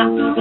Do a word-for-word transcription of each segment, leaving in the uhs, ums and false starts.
Cakul.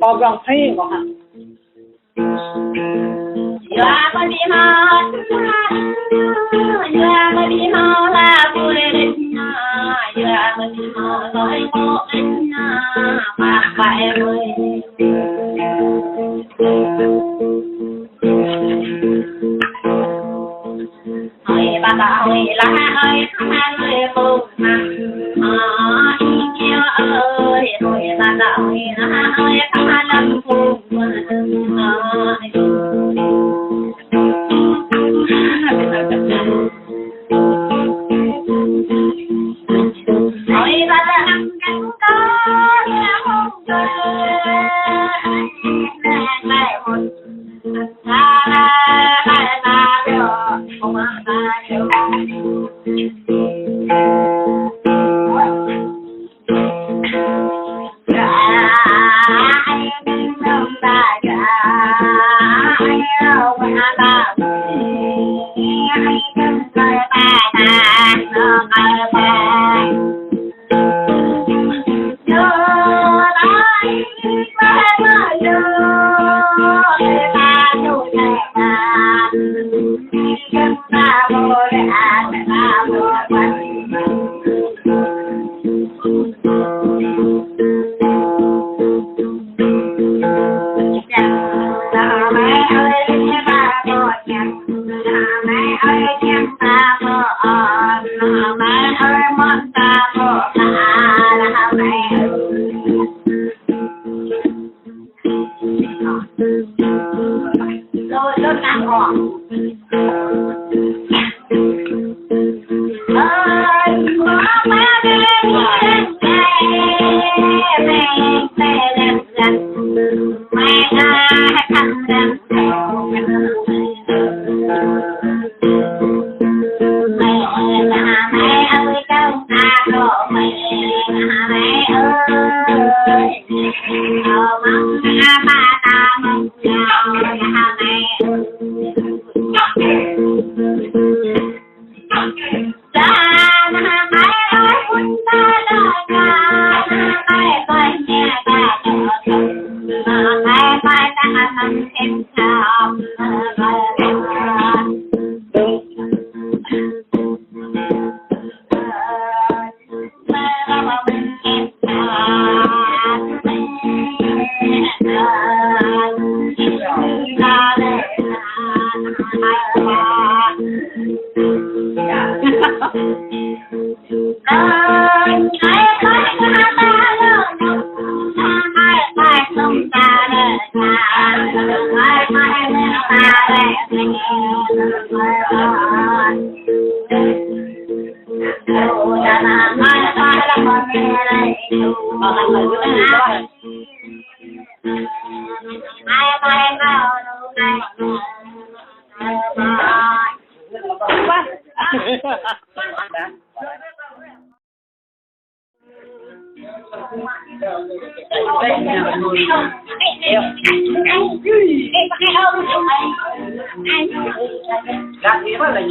Pô gong thi mơ̆ hă?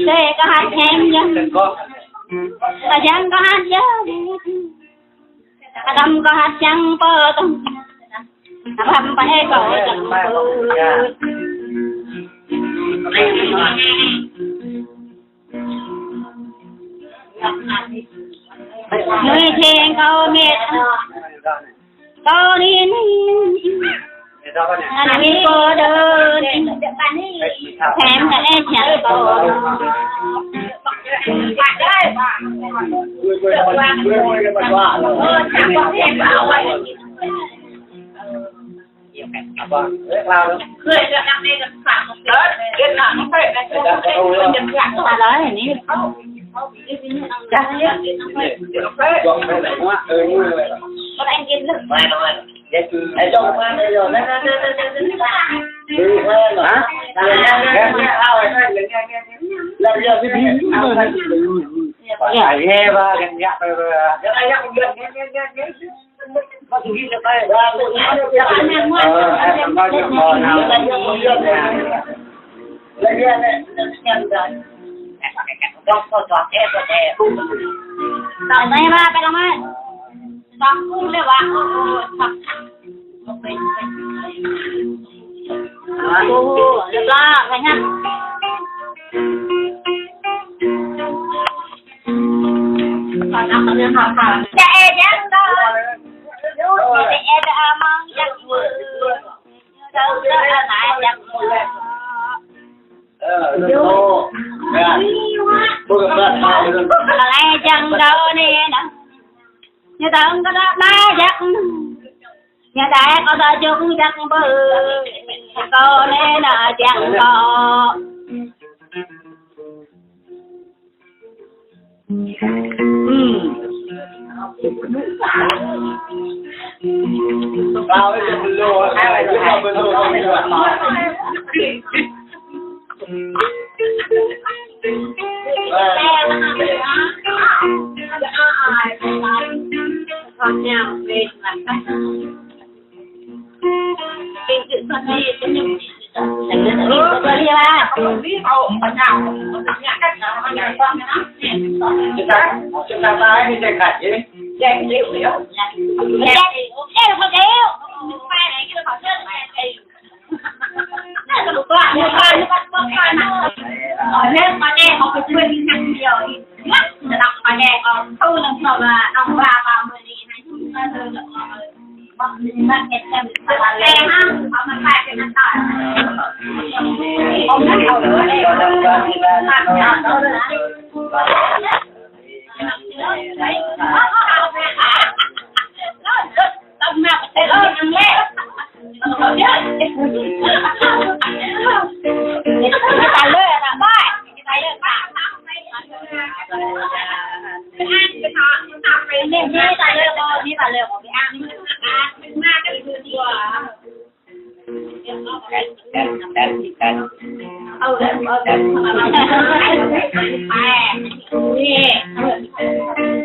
Ê, kâo hăt hiam yơh. Kâo jang kâo hăt yơh. Kâo tam kâo hăt jang pơ tong. Kâo tam pơ ê kâo jang pơ. Nuih jing kâo met. Kâo anai, anai kâo đơ, thêm kơ ĕh čă kâo.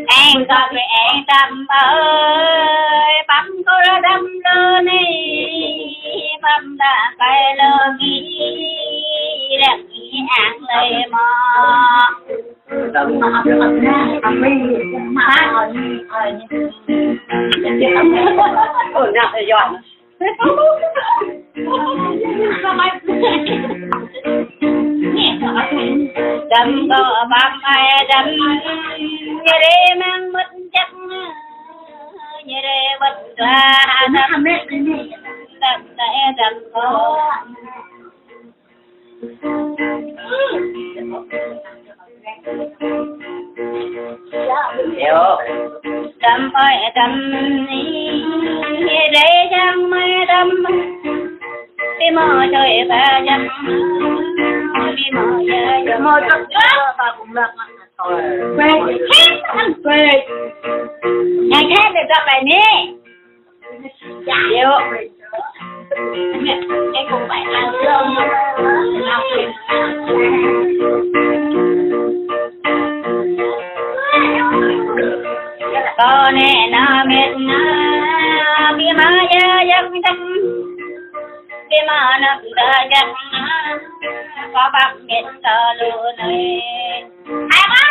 Eng kơ pi eng tăm ơi, păm kơ đăm lơ ni, păm đa kai lơ ki, lek ki ang lơi mơ. Ôi, nè, ơi, Yuan. Đăm kơ păm ai đăm, ñu rê mang mơ̆t čăk, ñu rê mơ̆t la, đăm, đăm, đăm, đăm kơ. Yo. Đăm ơi đăm ni, rê jang mơi đăm. Bi mơ čơi ba jang, bi mơ čơi ba jang. Mơ čơi ba jang. Pê, pê, pê. Ngày khác được gặp lại nè. Chịu. Cái cũng phải ăn cơm. Kâo anai nao met na, bi mă ya yak dăm, bi mă năp da yak na, kâo păk met kơ lu nai. Hai mă.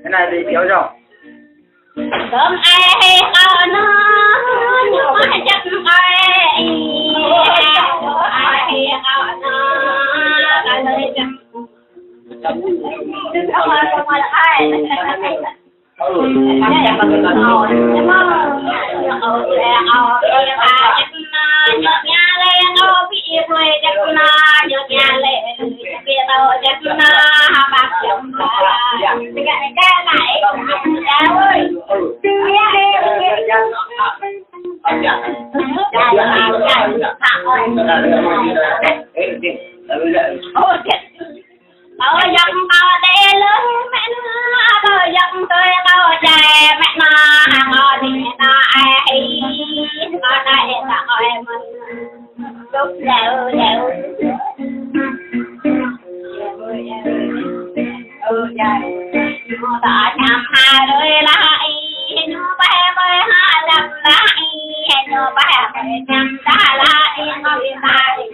Cái này đi kéo rau. Tơm ai hê kâo nơ, ñu mă jăk kâo ih. Ai hê kâo nơ, kâo nơ jăk. Kâo jăk kâo đe lơ mĕ nă, kâo jăk tui kâo jai mĕ nă, kâo dih nă ai hi, kâo đai ta kâo mơ̆n. Dŭp leo leo. Ơ jai. Ñu ta ñam ha rơi la i, ñu pơhai pơhai ha dăp la i, ñu pơhai pơhai ñam ta la i, kâo bi ta i.